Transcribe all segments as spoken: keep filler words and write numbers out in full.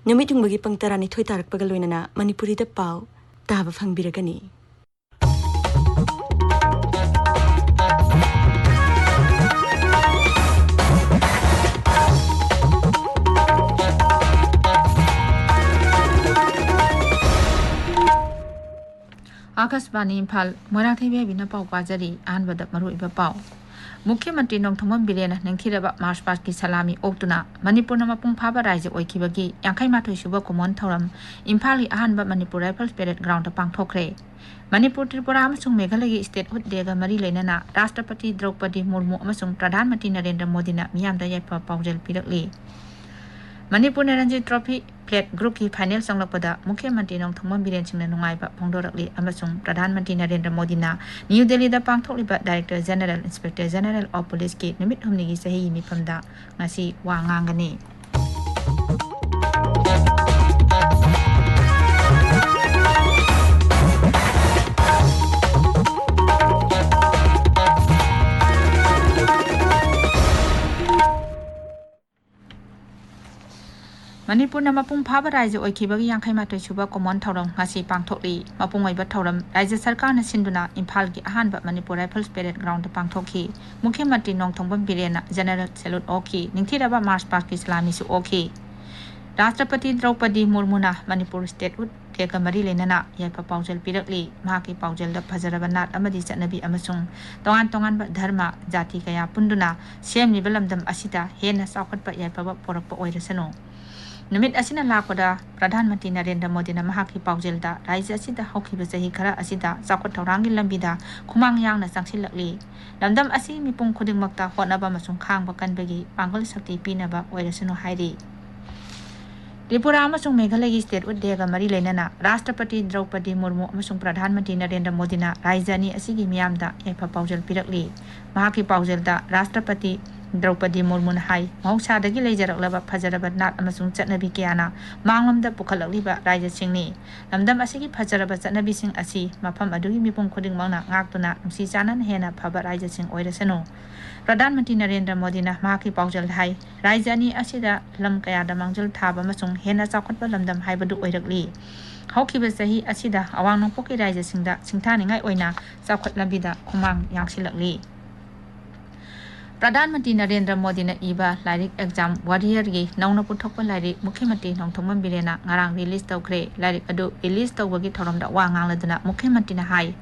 ꯅꯨꯃꯤꯠ ꯌꯨꯡꯕꯒꯤ ꯄꯨꯡ ꯇꯔꯥꯅꯤꯊꯣꯏ ꯇꯥꯔꯛꯄꯒ ꯂꯣꯏꯅꯅ ꯃꯅꯤꯄꯨꯔꯤꯗ ꯄꯥꯎ ꯇꯥꯕ ꯐꯪꯕꯤꯔꯒꯅꯤ꯫ ꯑꯥꯀꯥꯁꯕꯥꯅꯤ ꯏꯝꯐꯥꯜ, ꯃꯣꯏꯔꯥꯡꯊꯦꯝ ꯕꯦꯕꯤꯅ ꯄꯥꯎ ꯄꯥꯖꯔꯤ꯫ ꯑꯍꯥꯟꯕꯗ ꯃꯔꯨꯑꯣꯏꯕ ꯄꯥꯎ꯫ ꯃꯨꯈ꯭ꯌ ꯃꯟꯇ꯭ꯔꯤ ꯅꯣꯡꯊꯣꯝꯕꯝ ꯕꯤꯔꯦꯟꯅ ꯅꯤꯡꯊꯤꯔꯕ ꯃꯥꯔꯆ ꯄꯥꯁꯀꯤ ꯁꯂꯥꯃꯤ ꯑꯣꯛꯇꯨꯅ ꯃꯅꯤꯄꯨꯔꯅ ꯃꯄꯨꯡ ꯐꯥꯕ ꯔꯥꯏꯖ꯭ꯌ ꯑꯣꯏꯈꯤꯕꯒꯤ ꯌꯥꯡꯈꯩ ꯃꯥꯊꯣꯏ ꯁꯨꯕ ꯀꯨꯝꯑꯣꯟ ꯊꯧꯔꯝ ꯏꯝꯐꯥꯜꯒꯤ ꯑꯍꯥꯟꯕ ꯃꯅꯤꯄꯨꯔ ꯔꯥꯏꯐꯜꯁ ꯄꯦꯔꯦꯗ ꯒ꯭ꯔꯥꯎꯟꯗ ꯄꯥꯡꯊꯣꯛꯈ꯭ꯔꯦ꯫ ꯃꯅꯤꯄꯨꯔ, ꯇ꯭ꯔꯤꯄꯨꯔꯥ ꯑꯃꯁꯨꯡ ꯃꯦꯘꯥꯂꯌꯒꯤ ꯁ꯭ꯇꯦꯠꯍꯨꯗ ꯗꯦꯒ ꯃꯔꯤ ꯂꯩꯅꯅ ꯔꯥꯁꯇ꯭ꯔꯄꯇꯤ ꯗ꯭ꯔꯧꯄꯗꯤ ꯃꯨꯔꯃꯨ ꯑꯃꯁꯨꯡ ꯄ꯭ꯔꯙꯥꯟ ꯃꯟꯇ꯭ꯔꯤ ꯅꯔꯦꯟꯗ꯭ꯔ ꯃꯣꯗꯤꯅ ꯃꯤꯌꯥꯝꯗ ꯌꯥꯏꯐ ꯄꯥꯎꯖꯦꯜ ꯄꯤꯔꯛꯂꯤ꯫ ꯃꯅꯤꯄꯨꯔꯅ ꯔꯟꯖꯤ ꯇ꯭ꯔꯣꯐꯤ ꯄ꯭ꯂꯦꯠ ꯒ꯭ꯔꯨꯞꯀꯤ ꯐꯥꯏꯅꯦꯜ ꯆꯪꯂꯛꯄꯗ ꯃꯨꯈ꯭ꯌ ꯃꯟꯇ꯭ꯔꯤ ꯅꯣꯡꯊꯣꯝꯕꯝ ꯕꯤꯔꯦꯟ ꯁꯤꯡꯅ ꯅꯨꯡꯉꯥꯏꯕ ꯐꯣꯡꯗꯣꯔꯛꯂꯤ ꯑꯃꯁꯨꯡ ꯄ꯭ꯔꯙꯥꯟ ꯃꯟꯇ꯭ꯔꯤ ꯅꯔꯦꯟꯗ꯭ꯔ ꯃꯣꯗꯤꯅ ꯅ꯭ꯌꯨ ꯗꯦꯜꯂꯤꯗ ꯄꯥꯡꯊꯣꯛꯂꯤꯕ Director General, Inspector General of Policeꯀꯤ ꯅꯨꯃꯤꯠ ꯍꯨꯝꯅꯤꯒꯤ ꯆꯍꯤꯒꯤ ꯃꯤꯐꯝꯗ ꯉꯁꯤ ꯋꯥ ꯉꯥꯡꯒꯅꯤ꯫ ꯃꯅꯤꯄꯨꯔꯅ ꯃꯄꯨꯡ ꯐꯥꯕ ꯔꯥꯏꯖ꯭ꯌ ꯑꯣꯏꯈꯤꯕꯒꯤ ꯌꯥꯡꯈꯩ ꯃꯥꯊꯣꯏ ꯁꯨꯕ ꯀꯨꯝꯑꯣꯟ ꯊꯧꯔꯝ ꯉꯁꯤ ꯄꯥꯡꯊꯣꯛꯂꯤ꯫ ꯃꯄꯨꯡ ꯑꯣꯏꯕ ꯊꯧꯔꯝ ꯔꯥꯏꯖ꯭ꯌ ꯁꯔꯀꯥꯔꯅ ꯁꯤꯟꯗꯨꯅ ꯏꯝꯐꯥꯜꯒꯤ ꯑꯍꯥꯟꯕ ꯃꯅꯤꯄꯨꯔ ꯔꯥꯏꯐꯜꯁ ꯄꯦꯔꯦꯗ ꯒ꯭ꯔꯥꯎꯟꯗ ꯄꯥꯡꯊꯣꯛꯈꯤ꯫ ꯃꯨꯈ꯭ꯌ ꯃꯟꯇ꯭ꯔꯤ ꯅꯣꯡꯊꯣꯝꯕꯝ ꯕꯤꯔꯦꯟꯅ ꯖꯦꯅꯔꯦꯜ ꯁꯦꯂꯨꯠ ꯑꯣꯛꯈꯤ꯫ ꯅꯤꯡꯊꯤꯔꯕ ꯃꯥꯔꯆ ꯄꯥꯁꯀꯤ ꯁꯂꯥꯃꯤꯁꯨ ꯑꯣꯛꯈꯤ꯫ ꯔꯥꯁꯇ꯭ꯔꯄꯇꯤ ꯗ꯭ꯔꯧꯄꯗꯤ ꯃꯨꯔꯃꯨꯅ ꯃꯅꯤꯄꯨꯔ ꯁ꯭ꯇꯦꯠꯍꯨꯗ ꯗꯦꯒ ꯃꯔꯤ ꯂꯩꯅꯅ ꯌꯥꯏꯐ ꯄꯥꯎꯖꯦꯜ ꯄꯤꯔꯛꯂꯤ꯫ ꯃꯍꯥꯛꯀꯤ ꯄꯥꯎꯖꯦꯜꯗ ꯐꯖꯔꯕ ꯅꯥꯠ ꯑꯃꯗꯤ ꯆꯠꯅꯕꯤ ꯑꯃꯁꯨꯡ ꯇꯣꯉꯥꯟ ꯇꯣꯉꯥꯟꯕ ꯙꯔꯃ, ꯖꯥꯇꯤ ꯀꯌꯥ ꯄꯨꯟꯗꯨꯅ ꯁꯦꯝꯂꯤꯕ ꯂꯝꯗꯝ ꯑꯁꯤꯗ ꯍꯦꯟꯅ ꯆꯥꯎꯈꯠꯄ ꯌꯥꯏꯐꯕ ꯄꯣꯔꯛꯄ ꯑꯣꯏꯔꯁꯅꯨ꯫ ꯅꯨꯃꯤꯠ ꯑꯁꯤꯅ ꯂꯥꯛꯄꯗ ꯄ꯭ꯔꯙꯥꯟ ꯃꯟꯇ꯭ꯔꯤ ꯅꯔꯦꯟꯗ꯭ꯔ ꯃꯣꯗꯤꯅ ꯃꯍꯥꯛꯀꯤ ꯄꯥꯎꯖꯦꯜꯗ ꯔꯥꯖ꯭ꯌ ꯑꯁꯤꯗ ꯍꯧꯈꯤꯕ ꯆꯍꯤ ꯈꯔ ꯑꯁꯤꯗ ꯆꯥꯎꯈꯠ ꯊꯧꯔꯥꯡꯒꯤ ꯂꯝꯕꯤꯗ ꯈꯨꯃꯥꯡ ꯌꯥꯡꯅ ꯆꯪꯁꯤꯜꯂꯛꯂꯤ꯫ ꯂꯝꯗꯝ ꯑꯁꯤ ꯃꯤꯄꯨꯝ ꯈꯨꯗꯤꯡꯃꯛꯇ ꯍꯣꯠꯅꯕ ꯑꯃꯁꯨꯡ ꯈꯥꯡꯕ ꯀꯟꯕꯒꯤ ꯄꯥꯡꯒꯜ ꯁꯛꯇꯤ ꯄꯤꯅꯕ ꯑꯣꯏꯔꯁꯅꯨ ꯍꯥꯏꯔꯤ꯫ ꯇ꯭ꯔꯤꯄꯨꯔꯥ ꯑꯃꯁꯨꯡ ꯃꯦꯘꯥꯂꯌꯒꯤ ꯁ꯭ꯇꯦꯠꯍꯨꯗ ꯗꯦꯒ ꯃꯔꯤ ꯂꯩꯅꯅ ꯔꯥꯁꯇ꯭ꯔꯄꯇꯤ ꯗ꯭ꯔꯧꯄꯗꯤ ꯃꯨꯔꯃꯨ ꯑꯃꯁꯨꯡ ꯄ꯭ꯔꯙꯥꯟ ꯃꯟꯇ꯭ꯔꯤ ꯅꯔꯦꯟꯗ꯭ꯔ ꯃꯣꯗꯤꯅ ꯔꯥꯖ꯭ꯌ ꯑꯅꯤ ꯑꯁꯤꯒꯤ ꯃꯤꯌꯥꯝꯗ ꯌꯥꯏꯐ ꯄꯥꯎꯖꯦꯜ ꯄꯤꯔꯛꯂꯤ꯫ ꯃꯍꯥꯛꯀꯤ ꯄꯥꯎꯖꯦꯜꯗ ꯔꯥꯁꯇ꯭ꯔꯄꯇꯤ ꯗ꯭ꯔꯧꯄꯗꯤ ꯃꯨꯔꯃꯨꯅ ꯍꯥꯏ, ꯃꯍꯧꯁꯥꯗꯒꯤ ꯂꯩꯖꯔꯛꯂꯕ ꯐꯖꯔꯕ ꯅꯥꯠ ꯑꯃꯁꯨꯡ ꯆꯠꯅꯕꯤ ꯀꯌꯥꯅ ꯃꯥꯡꯂꯣꯝꯗ ꯄꯨꯈꯠꯂꯛꯂꯤꯕ ꯔꯥꯏꯖꯁꯤꯡꯅꯤ꯫ ꯂꯝꯗꯝ ꯑꯁꯤꯒꯤ ꯐꯖꯔꯕ ꯆꯠꯅꯕꯤꯁꯤꯡ ꯑꯁꯤ ꯃꯐꯝ ꯑꯗꯨꯒꯤ ꯃꯤꯄꯨꯝ ꯈꯨꯗꯤꯡꯃꯛꯅ ꯉꯥꯛꯇꯨꯅ ꯅꯨꯡꯁꯤ ꯆꯥꯟꯅꯅ ꯍꯦꯟꯅ ꯐꯕ ꯔꯥꯏꯖꯁꯤꯡ ꯑꯣꯏꯔꯁꯅꯨ꯫ ꯄ꯭ꯔꯙꯥꯟ ꯃꯟꯇ꯭ꯔꯤ ꯅꯔꯦꯟꯗ꯭ꯔ ꯃꯣꯗꯤꯅ ꯃꯍꯥꯛꯀꯤ ꯄꯥꯎꯖꯦꯜꯗ ꯍꯥꯏ, ꯔꯥꯏꯖ ꯑꯅꯤ ꯑꯁꯤꯗ ꯂꯝ ꯀꯌꯥꯗ ꯃꯥꯡꯖꯤꯜ ꯊꯥꯕ ꯑꯃꯁꯨꯡ ꯍꯦꯟꯅ ꯆꯥꯎꯈꯠꯄ ꯂꯝꯗꯝ ꯍꯥꯏꯕꯗꯨ ꯑꯣꯏꯔꯛꯂꯤ꯫ ꯍꯧꯈꯤꯕ ꯆꯍꯤ ꯑꯁꯤꯗ ꯑꯋꯥꯡ ꯅꯣꯡꯄꯣꯛꯀꯤ ꯔꯥꯏꯖꯁꯤꯡꯗ ꯁꯤꯡꯊꯥꯅꯤꯡꯉꯥꯏ ꯑꯣꯏꯅ ꯆꯥꯎꯈꯠ ꯂꯝꯕꯤꯗ ꯈꯣꯡꯃꯥꯡ ꯌꯥꯡꯁꯤꯜꯂꯛꯂꯤ꯫ ꯄ꯭ꯔꯙꯥꯟ ꯃꯟꯇ꯭ꯔꯤ ꯅꯔꯦꯟꯗ꯭ꯔ ꯃꯣꯗꯤꯅ ꯏꯕ ꯂꯥꯏꯔꯤꯛ ꯑꯦꯛꯖꯥꯝ ꯋꯥꯔꯤꯌꯔꯒꯤ ꯅꯧꯅ ꯄꯨꯊꯣꯛꯄ ꯂꯥꯏꯔꯤꯛ ꯃꯨꯈ꯭ꯌ ꯃꯟꯇ꯭ꯔꯤ ꯅꯣꯡꯊꯣꯝꯕꯝ ꯕꯤꯔꯦꯟꯅ ꯉꯔꯥꯡ ꯔꯤꯂꯤꯖ ꯇꯧꯈ꯭ꯔꯦ꯫ ꯂꯥꯏꯔꯤꯛ ꯑꯗꯨ ꯔꯤꯂꯤꯖ ꯇꯧꯕꯒꯤ ꯊꯧꯔꯝꯗ ꯋꯥ ꯉꯥꯡꯂꯗꯨꯅ ꯃꯨꯈ꯭ꯌ ꯃꯟꯇ꯭ꯔꯤꯅ ꯍꯥꯏ,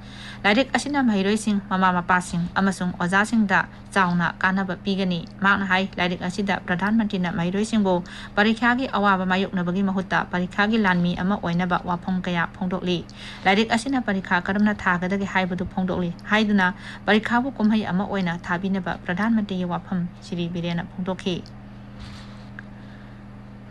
ꯂꯥꯏꯔꯤꯛ ꯑꯁꯤꯅ ꯃꯍꯩꯔꯣꯏꯁꯤꯡ, ꯃꯃꯥ ꯃꯄꯥꯁꯤꯡ ꯑꯃꯁꯨꯡ ꯑꯣꯖꯥꯁꯤꯡꯗ ꯆꯥꯎꯅ ꯀꯥꯟꯅꯕ ꯄꯤꯒꯅꯤ꯫ ꯃꯍꯥꯛꯅ ꯍꯥꯏ, ꯂꯥꯏꯔꯤꯛ ꯑꯁꯤꯗ ꯄ꯭ꯔꯙꯥꯟ ꯃꯟꯇ꯭ꯔꯤꯅ ꯃꯍꯩꯔꯣꯏꯁꯤꯡꯕꯨ ꯄꯔꯤꯈ꯭ꯌꯥꯒꯤ ꯑꯋꯥꯕ ꯃꯥꯌꯣꯛꯅꯕꯒꯤ ꯃꯍꯨꯠꯇ ꯄꯔꯤꯈ꯭ꯌꯥꯒꯤ ꯂꯥꯟꯃꯤ ꯑꯃ ꯑꯣꯏꯅꯕ ꯋꯥꯐꯝ ꯀꯌꯥ ꯐꯣꯡꯗꯣꯛꯂꯤ꯫ ꯂꯥꯏꯔꯤꯛ ꯑꯁꯤꯅ ꯄꯔꯤꯈꯥ ꯀꯔꯝꯅ ꯊꯥꯒꯗꯒꯦ ꯍꯥꯏꯕꯗꯨ ꯐꯣꯡꯗꯣꯛꯂꯤ ꯍꯥꯏꯗꯨꯅ ꯄꯔꯤꯈꯥꯕꯨ ꯀꯨꯝꯍꯩ ꯑꯃ ꯑꯣꯏꯅ ꯊꯥꯕꯤꯅꯕ ꯄ꯭ꯔꯙꯥꯟ ꯃꯟꯇ꯭ꯔꯤꯒꯤ ꯋꯥꯐꯝ ꯁ꯭ꯔꯤ ꯕꯤꯔꯦꯟꯅ ꯐꯣꯡꯗꯣꯛꯈꯤ꯫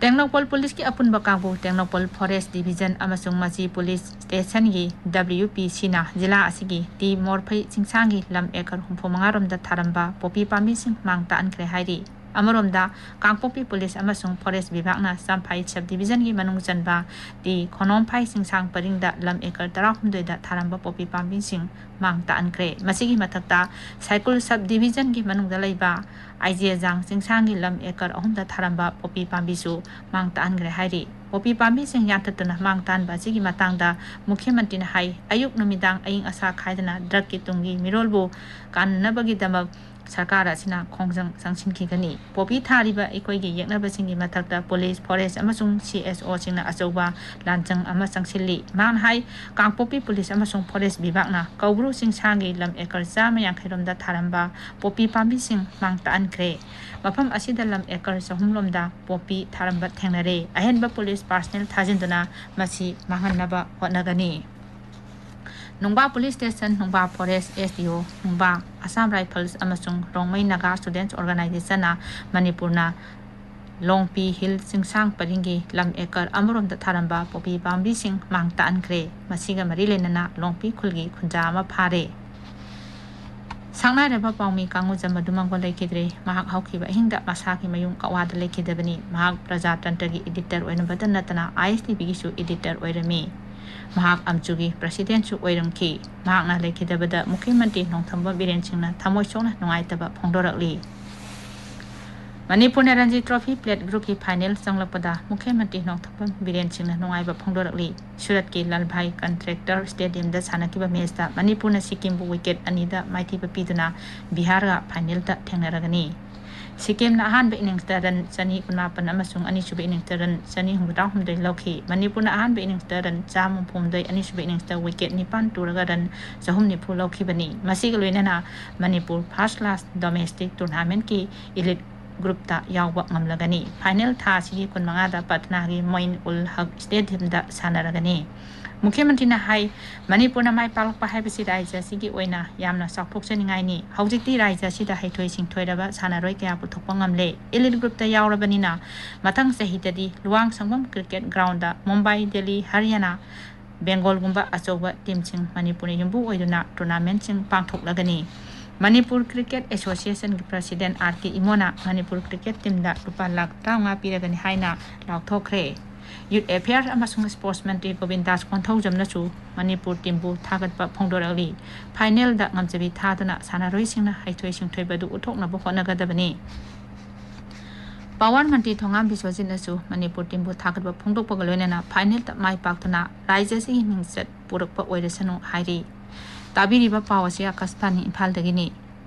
ꯇꯦꯡꯅꯧꯄꯜ ꯄꯨꯂꯤꯁꯀꯤ ꯑꯄꯨꯟꯕ ꯀꯥꯡꯕꯨ, ꯇꯦꯡꯅꯧꯄꯜ ꯐꯣꯔꯦꯁ ꯗꯤꯚꯤꯖꯟ ꯑꯃꯁꯨꯡ ꯃꯆꯤ ꯄꯨꯂꯤꯁ ꯁ꯭ꯇꯦꯁꯟꯒꯤ W P Cꯅ ꯖꯤꯂꯥ ꯑꯁꯤꯒꯤ ꯇꯤ ꯃꯣꯔꯐꯩ ꯆꯤꯡꯁꯥꯡꯒꯤ ꯂꯝ ꯑꯦꯀꯔ ꯍꯨꯝꯐꯨ ꯃꯉꯥ ꯔꯣꯝꯗ ꯊꯥꯔꯝꯕ ꯄꯣꯄꯤ ꯄꯥꯝꯕꯤꯁꯤꯡ ꯃꯥꯡ ꯇꯥꯛꯍꯟꯈ꯭ꯔꯦ ꯍꯥꯏꯔꯤ꯫ ꯑꯃꯔꯣꯝꯗ, ꯀꯥꯡꯄꯣꯛꯄꯤ ꯄꯨꯂꯤꯁ ꯑꯃꯁꯨꯡ ꯐꯣꯔꯦꯁ ꯕꯤꯚꯥꯒꯅ ꯆꯝꯐꯥꯏ ꯁꯕ ꯗꯤꯚꯤꯖꯟꯒꯤ ꯃꯅꯨꯡ ꯆꯟꯕ ꯇꯤ ꯈꯣꯅꯣꯝꯐꯥꯏ ꯆꯤꯡꯁꯥꯡ ꯄꯔꯤꯡꯗ ꯂꯝ ꯑꯦꯀꯔ ꯇꯔꯥꯍꯨꯝꯗꯣꯏꯗ ꯊꯥꯔꯝꯕ ꯄꯣꯄꯤ ꯄꯥꯝꯕꯤꯁꯤꯡ ꯃꯥꯡ ꯇꯥꯛꯍꯟꯈ꯭ꯔꯦ꯫ ꯃꯁꯤꯒꯤ ꯃꯊꯛꯇ, ꯁꯥꯏꯀꯨꯜ ꯁꯕ ꯗꯤꯚꯤꯖꯟꯒꯤ ꯃꯅꯨꯡꯗ ꯂꯩꯕ ꯑꯥꯏꯖꯦꯖꯥꯡ ꯆꯤꯡꯁꯥꯡꯒꯤ ꯂꯝ ꯑꯦꯀꯔ ꯑꯍꯨꯝꯗ ꯊꯥꯔꯝꯕ ꯄꯣꯄꯤ ꯄꯥꯝꯕꯤꯁꯨ ꯃꯥꯡ ꯇꯥꯛꯍꯟꯈ꯭ꯔꯦ ꯍꯥꯏꯔꯤ꯫ ꯄꯣꯄꯤ ꯄꯥꯝꯕꯤꯁꯤꯡ ꯌꯥꯟꯊꯠꯇꯨꯅ ꯃꯥꯡ ꯇꯥꯛꯍꯟꯕ ꯑꯁꯤꯒꯤ ꯃꯇꯥꯡꯗ ꯃꯨꯈ꯭ꯌ ꯃꯟꯇ꯭ꯔꯤꯅ ꯍꯥꯏ, ꯑꯌꯨꯛ ꯅꯨꯃꯤꯗꯥꯡ ꯑꯏꯪ ꯑꯁꯥ ꯈꯥꯏꯗꯅ ꯗ꯭ꯔꯒꯀꯤ ꯇꯨꯡꯒꯤ ꯃꯤꯔꯣꯜꯕꯨ ꯀꯥꯟꯅꯅꯕꯒꯤꯗꯃꯛ ꯁꯔꯀꯥꯔ ꯑꯁꯤꯅ ꯈꯣꯡꯖꯪ ꯆꯪꯁꯤꯟꯈꯤꯒꯅꯤ꯫ ꯄꯣꯄꯤ ꯊꯥꯔꯤꯕ ꯑꯩꯈꯣꯏꯒꯤ ꯌꯦꯛꯅꯕꯁꯤꯡꯒꯤ ꯃꯊꯛꯇ ꯄꯨꯂꯤꯁ, ꯐꯣꯔꯦꯁ ꯑꯃꯁꯨꯡ ꯁꯤ ꯑꯦꯁ ꯑꯣꯁꯤꯡꯅ ꯑꯆꯧꯕ ꯂꯥꯟꯖꯪ ꯑꯃ ꯆꯪꯁꯤꯜꯂꯤ꯫ ꯃꯍꯥꯛꯅ ꯍꯥꯏ, ꯀꯥꯡꯄꯣꯛꯄꯤ ꯄꯨꯂꯤꯁ ꯑꯃꯁꯨꯡ ꯐꯣꯔꯦꯁ ꯕꯤꯚꯥꯒꯅ ꯀꯧꯕ꯭ꯔꯨ ꯆꯤꯡꯁꯥꯡꯒꯤ ꯂꯝ ꯑꯦꯀꯔ ꯆꯥꯝꯃ ꯌꯥꯡꯈꯩ ꯔꯣꯝꯗ ꯊꯥꯔꯝꯕ ꯄꯣꯄꯤ ꯄꯥꯝꯕꯤꯁꯤꯡ ꯃꯥꯡ ꯇꯥꯛꯍꯟꯈ꯭ꯔꯦ꯫ ꯃꯐꯝ ꯑꯁꯤꯗ ꯂꯝ ꯑꯦꯀꯔ ꯆꯍꯨꯝ ꯂꯣꯝꯗ ꯄꯣꯄꯤ ꯊꯥꯔꯝꯕ ꯊꯦꯡꯅꯔꯦ꯫ ꯑꯍꯦꯟꯕ ꯄꯨꯂꯤꯁ ꯄꯥꯔꯁꯅꯦꯜ ꯊꯥꯖꯤꯟꯗꯨꯅ ꯃꯁꯤ ꯃꯥꯡꯍꯟꯅꯕ ꯍꯣꯠꯅꯒꯅꯤ꯫ Nungba police station, Nungba forest S D O, Nungba, Assam rifles ꯑꯃꯁꯨꯡ ꯔꯣꯡꯃꯩ ꯅꯥꯒꯥ ꯁ꯭ꯇꯨꯗꯦꯟꯠꯁ ꯑꯣꯔꯒꯅꯥꯏꯖꯦꯁꯟꯅ ꯃꯅꯤꯄꯨꯔꯅ ꯂꯣꯡꯄꯤ ꯍꯤꯜ ꯆꯤꯡꯁꯥꯡ ꯄꯔꯤꯡꯒꯤ ꯂꯝ ꯑꯦꯀꯔ ꯑꯃꯔꯣꯝꯗ ꯊꯥꯔꯝꯕ ꯄꯣꯄꯤ ꯄꯥꯝꯕꯤꯁꯤꯡ ꯃꯥꯡ ꯇꯥꯛꯍꯟꯈ꯭ꯔꯦ꯫ ꯃꯁꯤꯒ ꯃꯔꯤ ꯂꯩꯅꯅ ꯂꯣꯡꯄꯤ ꯈꯨꯜꯒꯤ ꯈꯨꯟꯖꯥ ꯑꯃ ꯐꯥꯔꯦ꯫ ꯁꯛꯅꯥꯏꯔꯕ ꯄꯥꯎꯃꯤ ꯀꯥꯡꯉꯨꯖꯝ ꯃꯗꯨꯃꯪꯒꯣꯜ ꯂꯩꯈꯤꯗ꯭ꯔꯦ꯫ ꯃꯍꯥꯛ ꯍꯧꯈꯤꯕ ꯑꯍꯤꯡꯗ ꯃꯁꯥꯒꯤ ꯃꯌꯨꯝ ꯀꯛꯋꯥꯗ ꯂꯩꯈꯤꯗꯕꯅꯤ꯫ ꯃꯍꯥꯛ ꯄ꯭ꯔꯖꯥ ꯇꯟꯇ꯭ꯔꯒꯤ editor ꯑꯣꯏꯔꯝꯕꯇ ꯅꯠꯇꯅ ISTVꯒꯤꯁꯨ editor ꯑꯣꯏꯔꯝꯃꯤ꯫ ꯃꯍꯥꯛ ꯑꯝꯆꯨꯒꯤ presidentꯁꯨ ꯑꯣꯏꯔꯝꯈꯤ꯫ ꯃꯍꯥꯛꯅ ꯂꯩꯈꯤꯗꯕꯗ ꯃꯨꯈ꯭ꯌ ꯃꯟꯇ꯭ꯔꯤ ꯅꯣꯡꯊꯣꯝꯕꯝ ꯕꯤꯔꯦꯟ ꯁꯤꯡꯅ ꯊꯃꯣꯏ ꯁꯣꯛꯅ ꯅꯨꯡꯉꯥꯏꯇꯕ ꯐꯣꯡꯗꯣꯔꯛꯂꯤ꯫ ꯃꯅꯤꯄꯨꯔꯅ ꯔꯟꯖꯤ trophy plate groupꯀꯤ final ꯆꯪꯂꯛꯄꯗ ꯃꯨꯈ꯭ꯌ ꯃꯟꯇ꯭ꯔꯤ ꯅꯣꯡꯊꯣꯝꯕꯝ ꯕꯤꯔꯦꯟ ꯁꯤꯡꯅ ꯅꯨꯡꯉꯥꯏꯕ ꯐꯣꯡꯗꯣꯔꯛꯂꯤ꯫ ꯁꯨꯔꯠꯀꯤ ꯂꯥꯜꯚꯥꯏ contractor stadiumꯗ ꯁꯥꯟꯅꯈꯤꯕ matchꯇ ꯃꯅꯤꯄꯨꯔꯅ ꯁꯤꯛꯀꯤꯝꯕꯨ wicket ꯑꯅꯤꯗ ꯃꯥꯏꯊꯤꯕ ꯄꯤꯗꯨꯅ ꯕꯤꯍꯥꯔꯒ finalꯗ ꯊꯦꯡꯅꯔꯒꯅꯤ꯫ ꯁꯤꯛꯀꯤꯝꯅ ꯑꯍꯥꯟꯕ inningsꯇ run ꯆꯅꯤ ꯀꯨꯟꯃꯥꯄꯟ ꯑꯃꯁꯨꯡ ꯑꯅꯤꯁꯨꯕ inningsꯇ run ꯆꯅꯤ ꯍꯨꯝꯐꯨꯇꯔꯥꯍꯨꯝꯗꯣꯏ ꯂꯧꯈꯤ꯫ ꯃꯅꯤꯄꯨꯔꯅ ꯑꯍꯥꯟꯕ inningsꯇ run ꯆꯥꯝꯃ ꯍꯨꯝꯐꯨꯍꯨꯝꯗꯣꯏ, ꯑꯅꯤꯁꯨꯕ inningsꯇ wicket ꯅꯤꯄꯥꯟ ꯇꯨꯔꯒ run ꯆꯍꯨꯝ ꯅꯤꯐꯨ ꯂꯧꯈꯤꯕꯅꯤ꯫ ꯃꯁꯤꯒ ꯂꯣꯏꯅꯅ Manipur first class domestic tournamentꯀꯤ elite groupꯇ ꯌꯥꯎꯕ ꯉꯝꯂꯒꯅꯤ꯫ Final ꯊꯥ ꯑꯁꯤꯒꯤ ꯀꯨꯟꯃꯉꯥꯗ ꯄꯠꯅꯥꯒꯤ ꯃꯣꯏꯟ ꯎꯜ ꯍꯛ stadiumꯗ ꯁꯥꯟꯅꯔꯒꯅꯤ꯫ ꯃꯨꯈ꯭ꯌ ꯃꯟꯇ꯭ꯔꯤꯅ ꯍꯥꯏ, ꯃꯅꯤꯄꯨꯔꯅ ꯃꯥꯏ ꯄꯥꯛꯂꯛꯄ ꯍꯥꯏꯕꯁꯤ ꯔꯥꯖ꯭ꯌ ꯑꯁꯤꯒꯤ ꯑꯣꯏꯅ ꯌꯥꯝꯅ ꯆꯥꯎꯊꯣꯛꯆꯅꯤꯡꯉꯥꯏꯅꯤ꯫ ꯍꯧꯖꯤꯛꯇꯤ ꯔꯥꯖ꯭ꯌ ꯑꯁꯤꯗ ꯍꯩꯊꯣꯏ ꯁꯤꯡꯊꯣꯏꯔꯕ ꯁꯥꯟꯅꯔꯣꯏ ꯀꯌꯥ ꯄꯨꯊꯣꯛꯄ ꯉꯝꯂꯦ꯫ Elite groupꯇ ꯌꯥꯎꯔꯕꯅꯤꯅ ꯃꯊꯪ ꯆꯍꯤꯗꯗꯤ ꯂꯨꯋꯥꯡꯁꯪꯕꯝ cricket groundꯗ ꯃꯨꯝꯕꯥꯏ, ꯗꯦꯜꯂꯤ, ꯍꯔꯤꯌꯥꯅꯥ, ꯕꯦꯡꯒꯣꯜꯒꯨꯝꯕ ꯑꯆꯧꯕ teamꯁꯤꯡ ꯃꯅꯤꯄꯨꯔꯅ ꯌꯨꯝꯕꯨ ꯑꯣꯏꯗꯨꯅ tournamentꯁꯤꯡ ꯄꯥꯡꯊꯣꯛꯂꯒꯅꯤ꯫ Manipur Cricket Associationꯒꯤ president R K ꯏꯃꯣꯅ Manipur cricket teamꯗ ꯂꯨꯄꯥ ꯂꯥꯈ ꯇꯔꯥꯃꯉꯥ ꯄꯤꯔꯒꯅꯤ ꯍꯥꯏꯅ ꯂꯥꯎꯊꯣꯛꯈ꯭ꯔꯦ꯫ Youth Affairs ꯑꯃꯁꯨꯡ Sports ꯃꯟꯇ꯭ꯔꯤ ꯒꯣꯕꯤꯟꯗꯥꯁ ꯀꯣꯟꯊꯧꯖꯝꯅꯁꯨ ꯃꯅꯤꯄꯨꯔ teamꯕꯨ ꯊꯥꯒꯠꯄ ꯐꯣꯡꯗꯣꯔꯛꯂꯤ꯫ Finalꯗ ꯉꯝꯖꯕꯤ ꯊꯥꯗꯨꯅ ꯁꯥꯟꯅꯔꯣꯏꯁꯤꯡꯅ ꯍꯩꯊꯣꯏ ꯁꯤꯡꯊꯣꯏꯕꯗꯨ ꯎꯠꯊꯣꯛꯅꯕ ꯍꯣꯠꯅꯒꯗꯕꯅꯤ꯫ Power ꯃꯟꯇ꯭ꯔꯤ ꯊꯣꯉꯥꯝ ꯕꯤꯁ꯭ꯋꯖꯤꯠꯅꯁꯨ ꯃꯅꯤꯄꯨꯔ teamꯕꯨ ꯊꯥꯒꯠꯄ ꯐꯣꯡꯗꯣꯛꯄꯒ ꯂꯣꯏꯅꯅ finalꯗ ꯃꯥꯏ ꯄꯥꯛꯇꯨꯅ ꯔꯥꯖ꯭ꯌ ꯑꯁꯤꯒꯤ ꯃꯤꯡꯆꯠ ꯄꯨꯔꯛꯄ ꯑꯣꯏꯔꯁꯅꯨ ꯍꯥꯏꯔꯤ꯫ ꯇꯥꯕꯤꯔꯤꯕ ꯄꯥꯎ ꯑꯁꯤ ꯑꯥꯀꯥꯁꯕꯥꯅꯤ ꯏꯝꯐꯥꯜꯗꯒꯤꯅꯤ꯫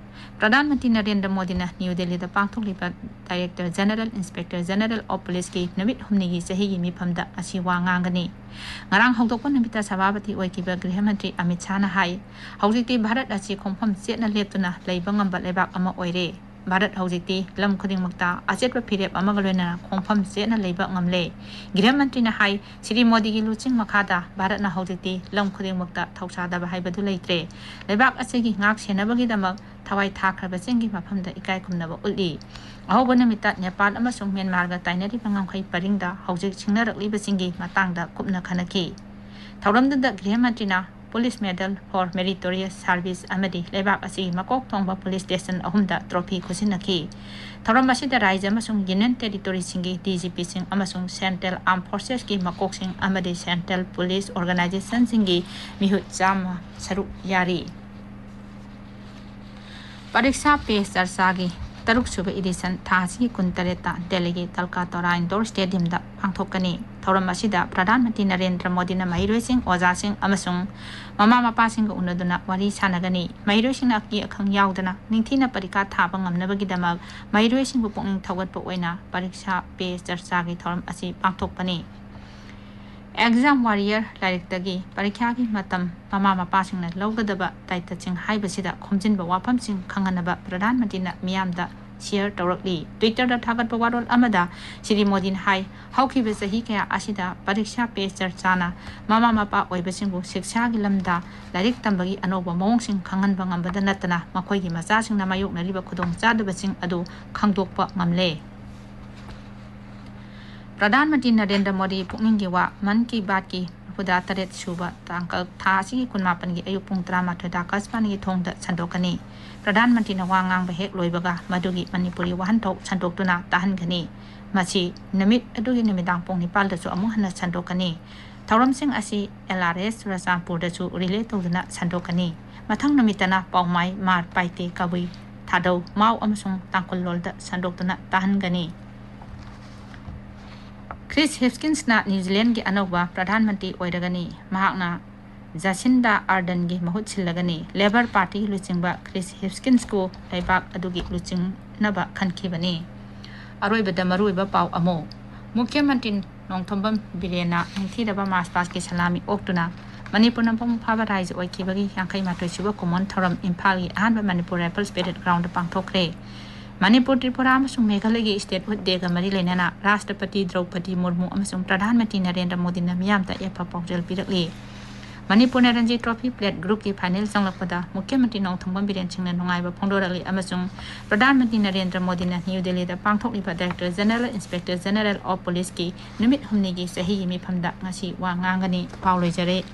ꯄ꯭ꯔꯙꯥꯟ ꯃꯟꯇ꯭ꯔꯤ ꯅꯔꯦꯟꯗ꯭ꯔ ꯃꯣꯗꯤꯅ ꯅ꯭ꯌꯨ ꯗꯦꯜꯂꯤꯗ ꯄꯥꯡꯊꯣꯛꯂꯤꯕ Director General, Inspector General of Policeꯀꯤ ꯅꯨꯃꯤꯠ ꯍꯨꯝꯅꯤꯒꯤ ꯆꯍꯤꯒꯤ ꯃꯤꯐꯝꯗ ꯉꯁꯤ ꯋꯥ ꯉꯥꯡꯒꯅꯤ꯫ ꯉꯔꯥꯡ ꯍꯧꯗꯣꯛꯄ ꯅꯨꯃꯤꯠꯇ ꯁꯚꯥꯄꯇꯤ ꯑꯣꯏꯈꯤꯕ ꯒ꯭ꯔꯤꯍ ꯃꯟꯇ꯭ꯔꯤ ꯑꯃꯤꯠ ꯁꯥꯍꯅ ꯍꯥꯏ, ꯍꯧꯖꯤꯛꯇꯤ ꯚꯥꯔꯠ ꯑꯁꯤ ꯈꯣꯡꯐꯝ ꯆꯦꯠꯅ ꯂꯦꯞꯇꯨꯅ ꯂꯩꯕ ꯉꯝꯕ ꯂꯩꯕꯥꯛ ꯑꯃ ꯑꯣꯏꯔꯦ꯫ ꯚꯥꯔꯠ ꯍꯧꯖꯤꯛꯇꯤ ꯂꯝ ꯈꯨꯗꯤꯡꯃꯛꯇ ꯑꯆꯦꯠꯄ ꯐꯤꯔꯦꯞ ꯑꯃꯒ ꯂꯣꯏꯅꯅ ꯈꯣꯡꯐꯝ ꯆꯦꯠꯅ ꯂꯩꯕ ꯉꯝꯂꯦ꯫ ꯒ꯭ꯔꯤꯍ ꯃꯟꯇ꯭ꯔꯤꯅ ꯍꯥꯏ, ꯁ꯭ꯔꯤ ꯃꯣꯗꯤꯒꯤ ꯂꯨꯆꯤꯡ ꯃꯈꯥꯗ ꯚꯥꯔꯠꯅ ꯍꯧꯖꯤꯛꯇꯤ ꯂꯝ ꯈꯨꯗꯤꯡꯃꯛꯇ ꯊꯧꯁꯥꯗꯕ ꯍꯥꯏꯕꯗꯨ ꯂꯩꯇ꯭ꯔꯦ꯫ ꯂꯩꯕꯥꯛ ꯑꯁꯤꯒꯤ ꯉꯥꯛ ꯁꯦꯟꯅꯕꯒꯤꯗꯃꯛ ꯊꯋꯥꯏ ꯊꯥꯈ꯭ꯔꯕꯁꯤꯡꯒꯤ ꯃꯐꯝꯗ ꯏꯀꯥꯏ ꯈꯨꯝꯅꯕ ꯎꯠꯂꯤ꯫ ꯑꯍꯧꯕ ꯅꯨꯃꯤꯠꯇ ꯅꯦꯄꯥꯜ ꯑꯃꯁꯨꯡ ꯃ꯭ꯌꯥꯟꯃꯥꯔꯒ ꯇꯥꯏꯅꯔꯤꯕ ꯉꯝꯈꯩ ꯄꯔꯤꯡꯗ ꯍꯧꯖꯤꯛ ꯁꯤꯡꯅꯔꯛꯂꯤꯕꯁꯤꯡꯒꯤ ꯃꯇꯥꯡꯗ ꯀꯨꯞꯅ ꯈꯟꯅꯈꯤ꯫ ꯊꯧꯔꯝꯗꯨꯗ ꯒ꯭ꯔꯤꯍ ꯃꯟꯇ꯭ꯔꯤꯅ Police Medal for Meritorious Service ꯑꯃꯗꯤ ꯂꯩꯕꯥꯛ ꯑꯁꯤꯒꯤ ꯃꯀꯣꯛ ꯊꯣꯡꯕ police station ꯑꯍꯨꯝꯗ trophy ꯈꯨꯠꯁꯤꯟꯅꯈꯤ꯫ ꯊꯧꯔꯝ ꯑꯁꯤꯗ ꯔꯥꯖ꯭ꯌ ꯑꯃꯁꯨꯡ Union Territoryꯁꯤꯡꯒꯤ DGPꯁꯤꯡ ꯑꯃꯁꯨꯡ Central Armed Forcesꯀꯤ ꯃꯀꯣꯛꯁꯤꯡ ꯑꯃꯗꯤ Central Police Organizationꯁꯤꯡꯒꯤ ꯃꯤꯍꯨꯠ ꯆꯥꯝꯃ ꯁꯔꯨꯛ ꯌꯥꯔꯤ꯫ ꯄꯔꯤꯛꯁꯥ ꯄꯦ ꯆꯔꯆꯥꯒꯤ ꯇꯔꯨꯛꯁꯨꯕ edition ꯊꯥ ꯑꯁꯤꯒꯤ ꯀꯨꯟꯇꯔꯦꯠꯇ ꯗꯦꯜꯂꯤꯒꯤ ꯇꯜꯀꯥꯇꯣꯔꯥ indoor stadiumꯗ ꯄꯥꯡꯊꯣꯛꯀꯅꯤ꯫ ꯊꯧꯔꯝ ꯑꯁꯤꯗ ꯄ꯭ꯔꯙꯥꯟ ꯃꯟꯇ꯭ꯔꯤ ꯅꯔꯦꯟꯗ꯭ꯔ ꯃꯣꯗꯤꯅ ꯃꯍꯩꯔꯣꯏꯁꯤꯡ, ꯑꯣꯖꯥꯁꯤꯡ ꯑꯃꯁꯨꯡ ꯃꯃꯥ ꯃꯄꯥꯁꯤꯡꯒ ꯎꯅꯗꯨꯅ ꯋꯥꯔꯤ ꯁꯥꯟꯅꯒꯅꯤ꯫ ꯃꯍꯩꯔꯣꯏꯁꯤꯡꯅ ꯑꯀꯤ ꯑꯈꯪ ꯌꯥꯎꯗꯅ ꯅꯤꯡꯊꯤꯅ ꯄꯔꯤꯈꯥ ꯊꯥꯕ ꯉꯝꯅꯕꯒꯤꯗꯃꯛ ꯃꯍꯩꯔꯣꯏꯁꯤꯡꯕꯨ ꯄꯨꯛꯅꯤꯡ ꯊꯧꯒꯠꯄ ꯑꯣꯏꯅ ꯄꯔꯤꯛꯁꯥ ꯄꯦ ꯆꯔꯆꯥꯒꯤ ꯊꯧꯔꯝ ꯑꯁꯤ ꯄꯥꯡꯊꯣꯛꯄꯅꯤ꯫ Exam Warrior ꯂꯥꯏꯔꯤꯛꯇꯒꯤ ꯄꯔꯤꯈ꯭ꯌꯥꯒꯤ ꯃꯇꯝ ꯃꯃꯥ ꯃꯄꯥꯁꯤꯡꯅ ꯂꯧꯒꯗꯕ ꯗꯥꯏꯇꯁꯤꯡ ꯍꯥꯏꯕꯁꯤꯗ ꯈꯣꯝꯖꯤꯟꯕ ꯋꯥꯐꯝꯁꯤꯡ ꯈꯪꯍꯟꯅꯕ ꯄ꯭ꯔꯙꯥꯟ ꯃꯟꯇ꯭ꯔꯤꯅ ꯃꯤꯌꯥꯝꯗ share ꯇꯧꯔꯛꯂꯤ꯫ Twitterꯗ ꯊꯥꯒꯠꯄ ꯋꯥꯔꯣꯜ ꯑꯃꯗ ꯁ꯭ꯔꯤ ꯃꯣꯗꯤꯅ ꯍꯥꯏ, ꯍꯧꯈꯤꯕ ꯆꯍꯤ ꯀꯌꯥ ꯑꯁꯤꯗ ꯄꯔꯤꯛꯁꯥ ꯄꯦ ꯆꯔꯆꯥꯅ ꯃꯃꯥ ꯃꯄꯥ ꯑꯣꯏꯕꯁꯤꯡꯕꯨ ꯁꯤꯛꯁꯥꯒꯤ ꯂꯝꯗ ꯂꯥꯏꯔꯤꯛ ꯇꯝꯕꯒꯤ ꯑꯅꯧꯕ ꯃꯑꯣꯡꯁꯤꯡ ꯈꯪꯍꯟꯕ ꯉꯝꯕꯗ ꯅꯠꯇꯅ ꯃꯈꯣꯏꯒꯤ ꯃꯆꯥꯁꯤꯡꯅ ꯃꯥꯌꯣꯛꯅꯔꯤꯕ ꯈꯨꯗꯣꯡꯆꯥꯗꯕꯁꯤꯡ ꯑꯗꯨ ꯈꯪꯗꯣꯛꯄ ꯉꯝꯂꯦ꯫ ꯄ꯭ꯔꯙꯥꯟ ꯃꯟꯇ꯭ꯔꯤ ꯅꯔꯦꯟꯗ꯭ꯔ ꯃꯣꯗꯤ ꯄꯨꯛꯅꯤꯡꯒꯤ ꯋꯥ ꯃꯟ ꯀꯤ ꯕꯥꯠꯀꯤ ꯃꯔꯤꯐꯨꯇꯔꯦꯠ ꯁꯨꯕ ꯇꯥꯡꯀꯛ ꯊꯥ ꯑꯁꯤꯒꯤ ꯀꯨꯟꯃꯥꯄꯟꯒꯤ ꯑꯌꯨꯛ ꯄꯨꯡ ꯇꯔꯥꯃꯥꯊꯣꯏꯗ ꯑꯀꯥꯁꯕꯥꯅꯤꯒꯤ ꯊꯣꯡꯗ ꯁꯟꯗꯣꯛꯀꯅꯤ꯫ ꯄ꯭ꯔꯙꯥꯟ ꯃꯟꯇ꯭ꯔꯤꯅ ꯋꯥ ꯉꯥꯡꯕ ꯍꯦꯛ ꯂꯣꯏꯕꯒ ꯃꯗꯨꯒꯤ ꯃꯅꯤꯄꯨꯔꯤ ꯋꯥꯍꯟꯊꯣꯛ ꯁꯟꯗꯣꯛꯇꯨꯅ ꯇꯥꯍꯟꯒꯅꯤ꯫ ꯃꯁꯤ ꯅꯨꯃꯤꯠ ꯑꯗꯨꯒꯤ ꯅꯨꯃꯤꯗꯥꯡ ꯄꯨꯡ ꯅꯤꯄꯥꯜꯗꯁꯨ ꯑꯃꯨꯛ ꯍꯟꯅ ꯁꯟꯗꯣꯛꯀꯅꯤ꯫ ꯊꯧꯔꯝꯁꯤꯡ ꯑꯁꯤ LRS ꯆꯨꯔꯆꯥꯟꯄꯨꯔꯗꯁꯨ relay ꯇꯧꯗꯨꯅ ꯁꯟꯗꯣꯛꯀꯅꯤ꯫ ꯃꯊꯪ ꯅꯨꯃꯤꯠꯇꯅ ꯄꯥꯎꯃꯥꯏ, ꯃꯥꯔ, ꯄꯥꯏꯇꯦ, ꯀꯕꯨꯏ, ꯊꯥꯗꯧ, ꯃꯥꯎ ꯑꯃꯁꯨꯡ ꯇꯥꯡꯈꯨꯜ ꯂꯣꯜꯗ ꯁꯟꯗꯣꯛꯇꯨꯅ ꯇꯥꯍꯟꯒꯅꯤ꯫ ꯀ꯭ꯔꯤꯁ ꯍꯤꯞꯀꯤꯟꯁꯅ ꯅ꯭ꯌꯨꯖꯤꯂꯦꯟꯒꯤ ꯑꯅꯧꯕ ꯄ꯭ꯔꯙꯥꯟ ꯃꯟꯇ꯭ꯔꯤ ꯑꯣꯏꯔꯒꯅꯤ꯫ ꯃꯍꯥꯛꯅ ꯖꯥꯁꯤꯟꯗꯥ ꯑꯥꯔꯗꯟꯒꯤ ꯃꯍꯨꯠ ꯁꯤꯜꯂꯒꯅꯤ꯫ ꯂꯦꯕꯔ ꯄꯥꯔꯇꯤꯒꯤ ꯂꯨꯆꯤꯡꯕ ꯀ꯭ꯔꯤꯁ ꯍꯤꯞꯀꯤꯟꯁꯄꯨ ꯂꯩꯕꯥꯛ ꯑꯗꯨꯒꯤ ꯂꯨꯆꯤꯡꯅꯕ ꯈꯟꯈꯤꯕꯅꯤ꯫ ꯑꯔꯣꯏꯕꯗ ꯃꯔꯨꯑꯣꯏꯕ ꯄꯥꯎ ꯑꯃꯨꯛ꯫ ꯃꯨꯈ꯭ꯌ ꯃꯟꯇ꯭ꯔꯤ ꯅꯣꯡꯊꯣꯝꯕꯝ ꯕꯤꯔꯦꯟꯅ ꯅꯤꯡꯊꯤꯔꯕ ꯃꯥꯔꯁ ꯄꯥꯁꯀꯤ ꯁꯂꯥꯃꯤ ꯑꯣꯛꯇꯨꯅ ꯃꯅꯤꯄꯨꯔ ꯃꯄꯨꯡ ꯐꯥꯕ ꯔꯥꯏꯖ ꯑꯣꯏꯈꯤꯕꯒꯤ ꯌꯥꯡꯈꯩ ꯃꯥꯊꯣꯏ ꯁꯨꯕ ꯀꯨꯝꯑꯣꯟ ꯊꯧꯔꯝ ꯏꯝꯐꯥꯜꯒꯤ ꯑꯍꯥꯟꯕ ꯃꯅꯤꯄꯨꯔ ꯔꯥꯏꯐꯜꯁ ꯄꯦꯔꯦꯗ ꯒ꯭ꯔꯥꯎꯟꯗ ꯄꯥꯡꯊꯣꯛꯈ꯭ꯔꯦ꯫ ꯃꯅꯤꯄꯨꯔ, ꯇ꯭ꯔꯤꯄꯨꯔꯥ ꯑꯃꯁꯨꯡ ꯃꯦꯘꯥꯂꯌꯒꯤ statehood dayꯒ ꯃꯔꯤ ꯂꯩꯅꯅ ꯔꯥꯁꯇ꯭ꯔꯄꯇꯤ ꯗ꯭ꯔꯧꯄꯗꯤ ꯃꯨꯔꯃꯨ ꯑꯃꯁꯨꯡ ꯄ꯭ꯔꯙꯥꯟ ꯃꯟꯇ꯭ꯔꯤ ꯅꯔꯦꯟꯗ꯭ꯔ ꯃꯣꯗꯤꯅ ꯃꯤꯌꯥꯝꯗ ꯌꯥꯏꯐ ꯄꯥꯎꯖꯦꯜ ꯄꯤꯔꯛꯂꯤ꯫ ꯃꯅꯤꯄꯨꯔꯅ ꯔꯟꯖꯤ ꯇ꯭ꯔꯣꯐꯤ ꯄ꯭ꯂꯦꯠ ꯒ꯭ꯔꯨꯞꯀꯤ ꯐꯥꯏꯅꯦꯜ ꯆꯪꯂꯛꯄꯗ ꯃꯨꯈ꯭ꯌ ꯃꯟꯇ꯭ꯔꯤ ꯅꯣꯡꯊꯣꯝꯕꯝ ꯕꯤꯔꯦꯟ ꯁꯤꯡꯅ ꯅꯨꯡꯉꯥꯏꯕ ꯐꯣꯡꯗꯣꯔꯛꯂꯤ ꯑꯃꯁꯨꯡ ꯄ꯭ꯔꯙꯥꯟ ꯃꯟꯇ꯭ꯔꯤ ꯅꯔꯦꯟꯗ꯭ꯔ ꯃꯣꯗꯤꯅ ꯅ꯭ꯌꯨ ꯗꯦꯜꯂꯤꯗ ꯄꯥꯡꯊꯣꯛꯂꯤꯕ Director General, Inspector General of Policeꯀꯤ ꯅꯨꯃꯤꯠ ꯍꯨꯝꯅꯤꯒꯤ ꯆꯍꯤꯒꯤ ꯃꯤꯐꯝꯗ ꯉꯁꯤ ꯋꯥ ꯉꯥꯡꯒꯅꯤ꯫ ꯄꯥꯎ ꯂꯣꯏꯖꯔꯦ꯫